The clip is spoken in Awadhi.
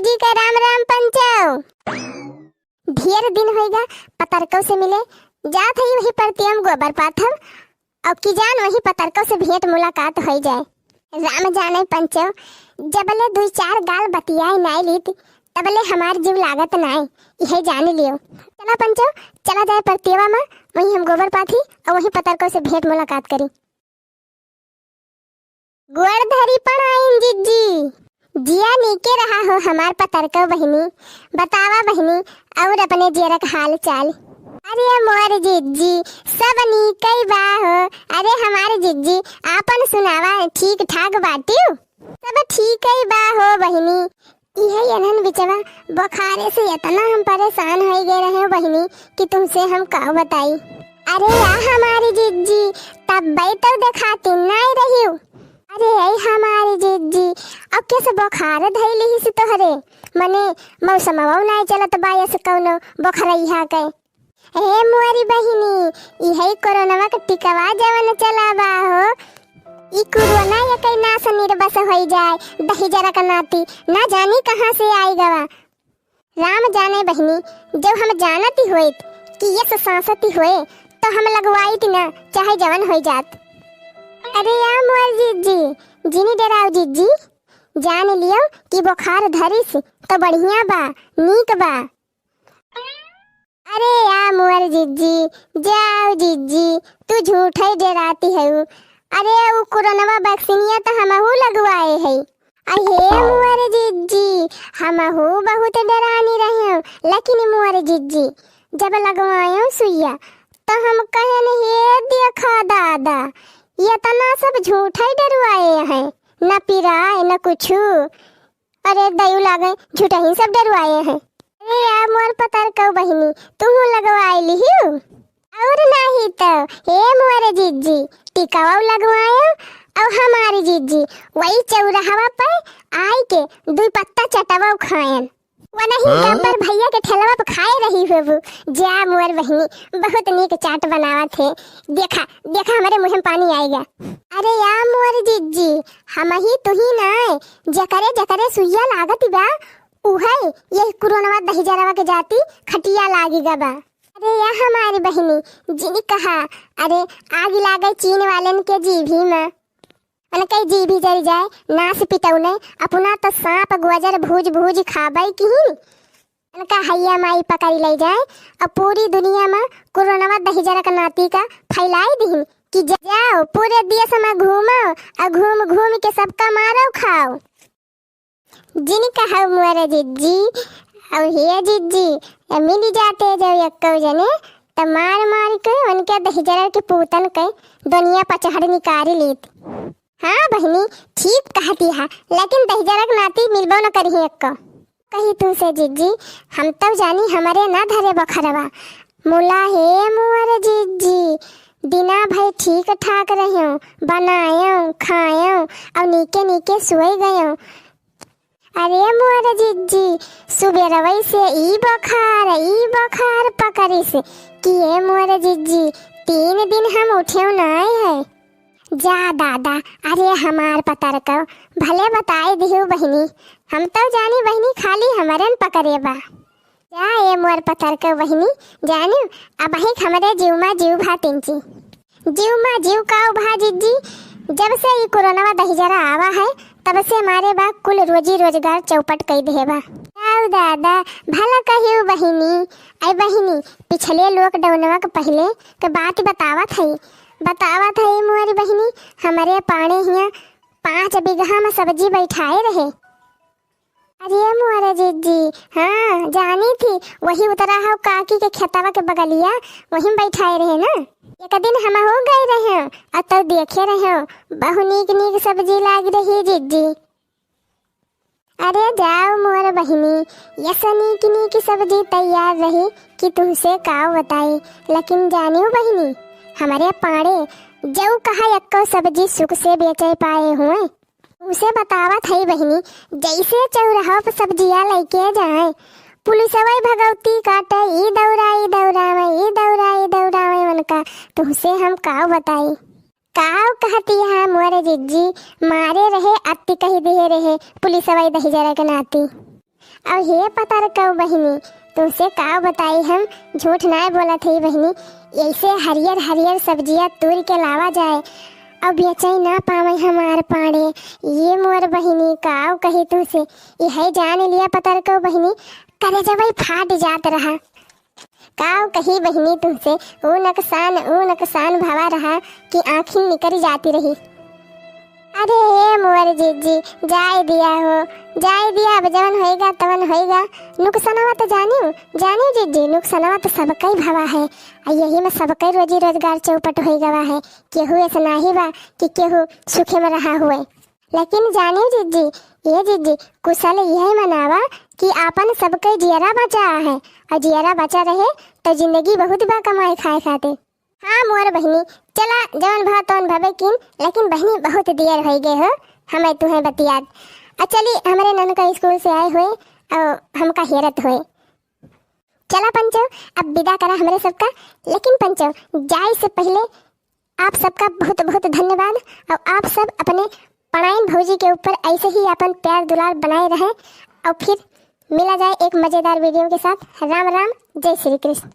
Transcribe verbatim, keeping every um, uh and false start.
जी का राम राम पंचो। ढेर दिन होइगा पतरकौ से मिले, जात हई वही परतियम गोबर पाथब, अउ की जान वही पतरकौ से भेंट मुलाकात होइ जाए। राम जाने पंचो, जबले दुई चार गाल बतियाए नाई लीत, तबले हमार जीव लागत नाई, इहे जान लियो। चला पंचो, चला जाए परतियवा मा, वही हम गोबर पाथी अउ वही पतरकौ से भेंट मुलाकात करी। गोड़ धरी पड़ाइन जिज्जी। जिया नीके रहा हो हमार पतरकौ बहिनी। बतावा बहिनी, अउर अपने जियरक हाल चाल। अरे मोर जिज्जी, सब नीकई बा हो। अरे हमार जिज्जी, आपन सुनावा, ठीक ठाक बाटिउ? सब ठीकई बा हो बहिनी। इहे एनहन बिचवा बुखारे से एतना हम परेशान होइ गए रहे बहिनी कि तुमसे हम का बताई। अरे या हमारी जिज्जी, तब्बै तो देखाती नाई रहिउ। अरे ऐ हमारी जिज्जी, अब कैसे बुखार धइली हिस तोहरे? मने मौसमवा नाई चलत बा, ऐसे कौनो बुखरैया के। हे मोरी बहिनी, इहे कोरोनवा के टिकवा जवन चला बा हो, ई कोरोना एकई नास निर्वस होई जाए, दहिजरा का नाती, ना जानी कहाँ से आई गवा। राम जाने बहिनी, जब हम जानती होइत कि ये सांसती होए, तो हम लगवाइत ना, चाहे जवन होई जात। अरे या मोर जिज्जी, जिनी डराओ जिज्जी, जान लियो कि बुखार धरिस तो बढ़िया बा, नीक बा। अरे या मोर जिज्जी, जाओ जिज्जी, तू झूठै डेराती हऊ। अरे उ कोरोनवा वैक्सीनिया त हमहू लगवाए है। अहे मोर जिज्जी, हमहू बहुत डेरानी रहे, लेकिन मोर जिज्जी, जब लगवाए सुइया, त हम कहन, "हे देखा दादा, एतना सब झूठै डेरवाए हैं, न पिराए न कुछू।" अरे दयू लागे, झूठही सब डेरवाए हैं। अरे या मोर पतरकौ बहिनी, तुहू लगवाए लिहिउ। अउर नाही तो, हे मोर जिज्जी, टिकवा लगवायो, अउ हमारी जिज्जी वही चौराहवा पे आई के दुई पत्ता चटवा खायन। वनही हाँ? गब्बर भैया के ठेलवा पे खाए रही होबू। जा मोर बहिनी, बहुत नीक चाट बनावत है। देखा, देखा, हमरे मुँह में पानी आएगा। अरे या मोर जिज्जी, हमही तुही ना, जकरे जकरे सुइया लागत बा, उहे यही कोरोनवा दहिजरवा के जाती खटिया लागी गबा। अरे या हमारी बहिनी, जिनी कहा, अरे आग लागे चीन वालन के जीभी में। उनके जीभी जल जाए, नास पिटौने, अपना तो सांप गोजर भूज भूज खाबे किहिन। उनका हैया माई पकड़ ले जाए, अब पूरी दुनिया में कोरोनवा दहिजरा का नाती का फैलाई दिहिन कि जाओ पूरे देश में घूमो, और घूम घूम के सबका मारो खाओ। जिन कहौ मोर जिज्जी, अउ हे जिज्जी, ए मिल जाते जब एक्को जने, त मार मार के उनके दहिजरा के पूतन के दुनिया पचहड़ निकारी लीत। हाँ बहिनी, ठीक कहती है, लेकिन दहिजरा के नाती मिलबो न करिही एक्को। कही तुमसे जिज्जी, हम तउ जानी हमरे ना धरे बखरवा, मुला हे मोर जिज्जी, दिना भर ठीक ठाक रह्यो, बनायो, खायो, अउ नीके नीके सोए गयो। अरे मोर जिज्जी, सुबेरवई से ई बुखार, ई बुखार पकड़िस कि ए मोर जिज्जी, तीन दिन हम उठेउ नाय है। जा दादा, अरे हमार पतरकौ, भले बताए दिहु बहिनी, हम तउ जानी बहिनी खाली हमरेन पकड़े बा। जा ए मोर पतरकौ बहिनी, जानिउ, अबहिक हमरे जीव मा जीव भा तिनची। जीव मा जीव काउ भा जिज्जी, जब से ई कोरोनवा दहिजरा आवा है, तब से मारे बा कुल रोजी रोजगार चौपट कई देहे बा। आउ दादा, भला कहिउ बहिनी, ऐ बहिनी, पिछले लॉकडाउनवा के पहिले के बात बतावत हई, बतावत हई मोरी बहिनी, हमरे पाड़े हियाँ पाँच बीघा में सब्जी बैठाए रहे। अरे मोरे जिज्जी, हाँ, जानी थी, वही उतरा हौ काकी के खेतवा के बगलिया, वही में बैठाए रहे ना। एक दिन हमहू गए रहे, अउ तउ देखे रहे, बहु नीक नीक सब्जी लाग रही जिज्जी। अरे जाओ मोर बहिनी, यस नीक नीक सब्जी तैयार रही कि तुमसे काव बताई। लेकिन जानिउ बहिनी, हमरे पाड़े जउ कहा एक्को सब्जी सुख से बेचे पाए हुए। उसे बतावत हई बहिनी, जैसे चौराहा पे सब्जिया लइके जाए, पुलिसवा भगौती काटे, ई दौरा, ई दौरा में, ई दौरा, ई दौरा में, उनका तुमसे हम काव बताई। काव कहती है मोरे जिज्जी, मारे रहे अत्ती कही दिहे रहे पुलिसवा दहिजरा के नाती। अब हे पतरकउ बहिनी, तुमसे का बताई हम, झूठ नाय बोलत हई बहिनी। ऐसे हरियर हरियर सब्जिया तूर के लावा जाए, अब बेचई ना पावे हमार पाड़े। ये मोर बहिनी, काउ कही तुमसे, यही जान लिया पतरकउ बहिनी, करेजवई फाट जात रहा। काउ कही बहिनी तुमसे, ऊ नकसान, ऊ नकसान भवा रहा कि आँखिन निकरी जाती रही। अरे ए मोर जिज्जी, जाए दिया हो, जाए दिया, अब जवन होइगा तवन होइगा। नुकसनवा त जानिउ, जानिउ जिज्जी, नुकसनवा त सबकई भवा है, आ यही में सबकई रोजी रोजगार चौपट होइ गवा है। केहू ऐसा नाही बा कि केहू सुखे में रहा हुए। लेकिन जानिउ जिज्जी, ए जिज्जी, कुशल यही मनावा कि आपन सबकई जियरा बचा है, और जियरा बचा रहे तो जिंदगी बहुत बा कमाए खाए खातिर। हाँ मोर बहिनी, चला जवन भा तवन भवे किन, लेकिन बहिनी बहुत देर होइ गए हो हमें तुहें बतियात। आ चली हमरे ननका स्कूल से आए हुए और हमका हेरत हुए। चला पंचो, अब विदा करा हमरे सबका, लेकिन पंचो जाए से पहले आप सबका बहुत बहुत धन्यवाद और आप सब अपने पड़ाइन भौजी के ऊपर ऐसे ही अपन प्यार दुलार बनाए रहें और फिर मिला जाए एक मजेदार वीडियो के साथ। राम राम, जय श्री कृष्ण।